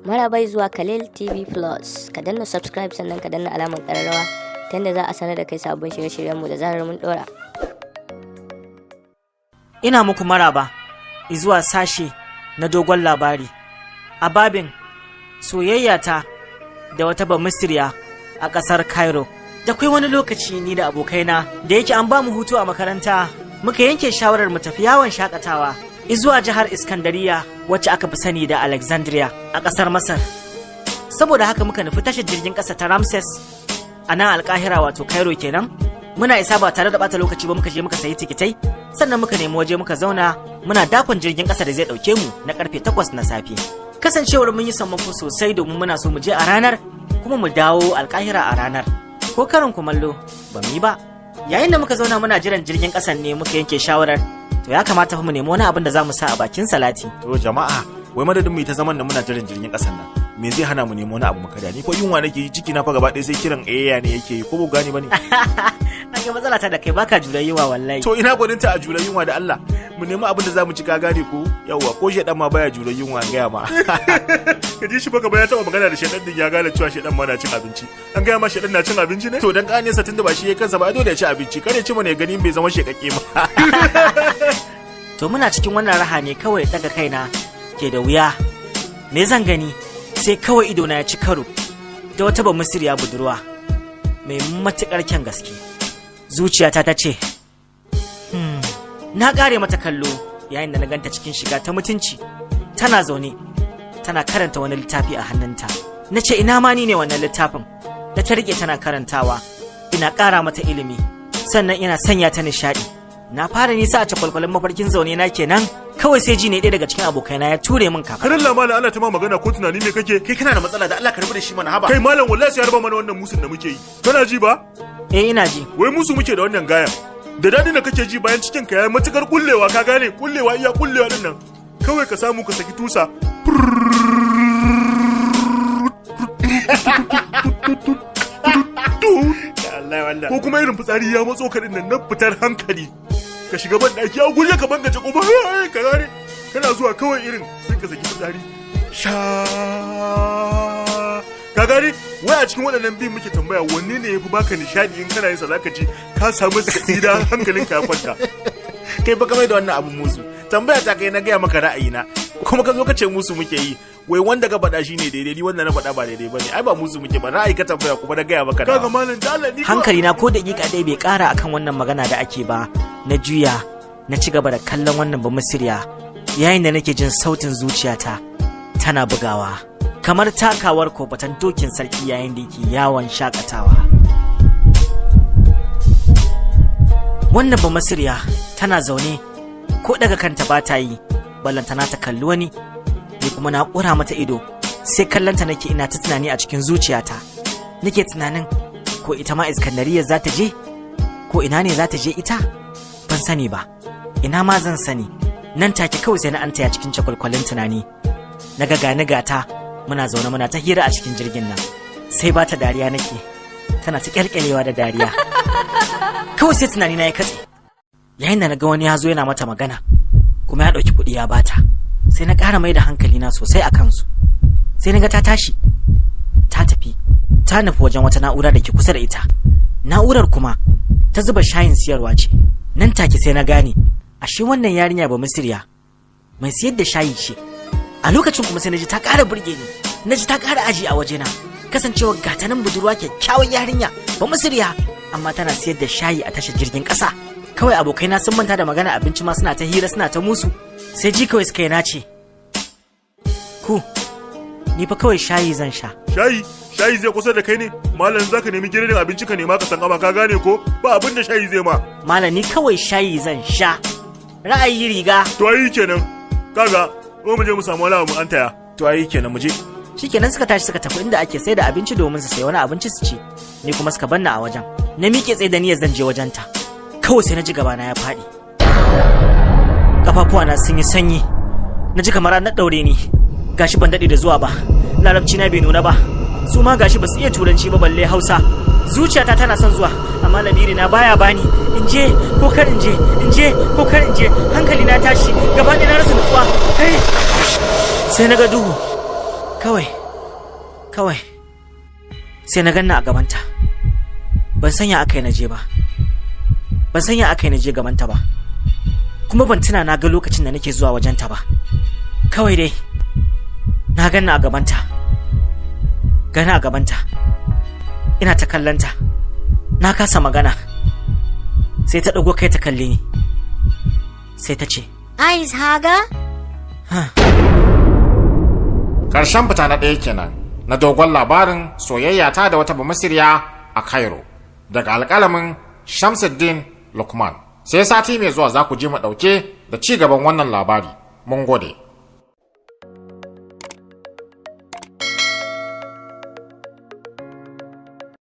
Maraba zuwa Khalil TV Plus. Ka danna subscribe, sannan ka danna alamar ƙararrawa ta yadda za a sanar da kai sabbin shirye-shiryenmu da zarar mun ɗora. Ina muku maraba zuwa sashe na dogon labari a babin soyayya ta da wata Bamisiriya a ƙasar Cairo. Da kwai wani lokaci ni da abokaina, da yake an ba mu hutu a makaranta, muka yanke shawarar mu tafi yawon shakatawa zuwa jihar Iskandariya, wacce aka fi sani da Alexandria, a ƙasar Masar. Saboda haka muka nufi tashar jirgin ƙasa ta Ramses a nan Alkahira, wato Cairo kenan. Muna isa, ba tare da bata lokaci ba muka je muka sayi tikitai, sannan muka nemi waje muka zauna muna dakon jirgin ƙasa da zai ɗauke mu na karfe 8 na safe. Kasancewar mun yi sammako sosai domin muna so mu je a ranar kuma mu dawo Alkahira a ranar, ko karin kumallo ba mu yi ba. Yayin da muka zauna muna jiran jirgin ƙasan ne muka yanke shawarar to ya kamata fa mu nemi wani abin da za mu sa a bakin salati. To jama'a, wai madadin mu yi ta zaman da muna jiran jirgin ƙasan nan, me zai hana mu nemi wani abu mu karya? Ni fa yunwa nake yi, ciki na fa gaba ɗaya sai kiran ayya ne yake yi, ko ba gane bane? An ga matsala ta da kai, baka jure yunwa wallahi. To ina gwaninta a jure yunwa da Allah? Mu nemi abin da zamu ci, ka gane ko? Yawwa, ko shedan ma baya jure yunwa, an gaya ma. Ka ji shi baka ba, ya taba magana da shedan din, ya gane cewa shedan ma na cin abinci. An gaya ma shedan na cin abinci ne? To dan gane sa, tunda ba shi ya kansa ba, dole ya ci abinci. Kare ci mana ya gani bai zama shekakke ma. To muna cikin wannan raha ne kawai daga kaina ke da wuya, me zan gani? Sai kawai idona ya ci karo da wata Bamisiriya budurwa mai matuƙar kyan gaske. Zuciyata ta ce, Na ƙare mata kallo yayin da na ganta cikin shiga ta mutunci, tana zaune tana karanta wani littafi a hannunta. Na ce ina ma ni ne wannan littafin da ta riƙe tana karantawa, ina ƙara mata ilimi, sannan ina sanya ta nishaɗi. Na fara nisa a cakwalkwalin mafarkin zaune na kenan, kawai sai ji ne ɗaya daga cikin abokaina ya ture min kafa. Karin la malam, ana ta ma magana, ko tunani me kake? Kai kana da matsala, da Allah ka rabu da shi mana, haba. Kai malam, wallahi sai ya raba mana wannan musun da muke yi. Kana ji ba? Eh, ina ji. Wai musu muke da wannan gayan. Da dadin da kake ji bayan cikin ka yayi matukar kullewa, ka gane, kullewa iya kullewa din nan. Kawai ka samu ka saki tusa. Ko kuma irin fitsari ya matso ka din nan na fitar hankali. Ka shiga ban daki a guje, ka bangaje ko ba, ka gane, kana zuwa kawai irin sai ka saki fitsari sha, ka gane? Wai a cikin waɗannan biyun muke tambaya, wanne ne yafi baka nishadi? In kana yin sa zaka ji ka samu sa'ida, hankalinka ya kwanta. Kai fa kamar da wannan abu musu. Tambaya ta kai, na gaya maka ra'ayina, kuma ka zo ka ce musu muke yi. Wai wanda ka faɗa shine daidai, ni wanda na faɗa ba daidai bane. Ai ba musu muke ba, ra'ayi ka tambaya kuma na gaya maka. Kaga malam, da Allah ni Hankali na ko daƙiƙa ɗaya bai ƙara akan wannan magana da ake ba. Na juya na ci gaba da kallon wannan Bamisiriya yayin da nake jin sautin zuciyata tana bugawa kamar takawar kofatan dokin sarki yayin da yake yawon shakatawa. Wannan Bamasiriya tana zaune, ko daga kanta ba ta yi, ballantana ta kalli wani. Ni kuma na ƙura mata ido, sai kallonta nake ina ta tunani a cikin zuciyata. Nake tunanin ko ita ma Iskandariya za ta je, ko ina ne za ta je ita? Ban sani ba, ina ma zan sani? Nan take kawai sai na antaya cikin cakwalkwalin tunani, na ga gani gata muna zaune muna ta hira a cikin jirgin nan, sai ba ta dariya nake, tana ta kyalkyalewa da dariya. Kawai sai tunani na ya katse yayin da na ga wani ya zo yana mata magana kuma ya ɗauki kuɗi ya bata. Sai na ƙara mai da hankali na sosai a kansu, sai na ga ta tashi ta tafi, ta nufi wajen wata na'ura da ke kusa da ita. Na'urar kuma ta zuba shayin siyarwa ce. Nan take sai na gane ashe wannan yarinya Bamisiriya mai siyar da shayi ce. A lokacin kuma sai na ji ta ƙara burge ni, na ji ta ƙara aji a wajena, kasancewa gata nan budurwa, kyakkyawan yarinya, Bamisiriya, amma tana siyar da shayi a tashar jirgin ƙasa. Kawai abokaina sun manta da magana abinci ma, suna ta hira, suna ta musu. Sai ji kawai suka yi nace, "Ku, ni fa kawai shayi zan sha." Shayi? Shayi zai kusa da kai ne malam? Zaka nemi gidan abinci ka nema ka san ama, ka gane ko? Ba abin da shayi zai ma. Malam, ni kawai shayi zan sha, ra'ayi riga. To ayi kenan, kaga ko mu je mu samu wani abu an taya. To ayi kenan, mu je. Shikenan, suka tashi suka tafi inda ake sai da abinci domin su sayi wani abinci su ci, ni kuma suka banna a wajen. Na miƙe tsaye da niyyar zan je wajenta, kawai sai na ji gabana ya faɗi, kafafuwana sun yi sanyi, na ji kamar an ɗaure ni. Gashi ban daɗe da zuwa ba, Larabci na bai nuna ba, su ma gashi ba su iya Turanci ba balle Hausa. Zuciyata tana son zuwa, amma lamiri na baya bani. In je ko kar in je, in je ko kar in je? Hankali na tashi gaba ɗaya, na rasa nutsuwa. Kai, sai na ga duhu. Kawai kawai sai na ganna a gabanta. Ban sanya aka yi na je ba, ban sanya aka yi na je gabanta ba, kuma ban tuna na ga lokacin da nake zuwa wajenta ba. Kawai dai na ganna a gabanta, gana a gabanta, ina ta kallanta, na kasa magana. Sai ta ɗago kai ta kalle ni, sai ta ce, Eyes haga? Ƙarshen fita na ɗaya kenan na dogon labarin soyayya ta da wata Bamasiriya a Cairo, daga alƙalamin Shamsuddin Lukman. Sai sati mai zuwa za ku ji mu ɗauke da ci gaban wannan labari. Mun gode.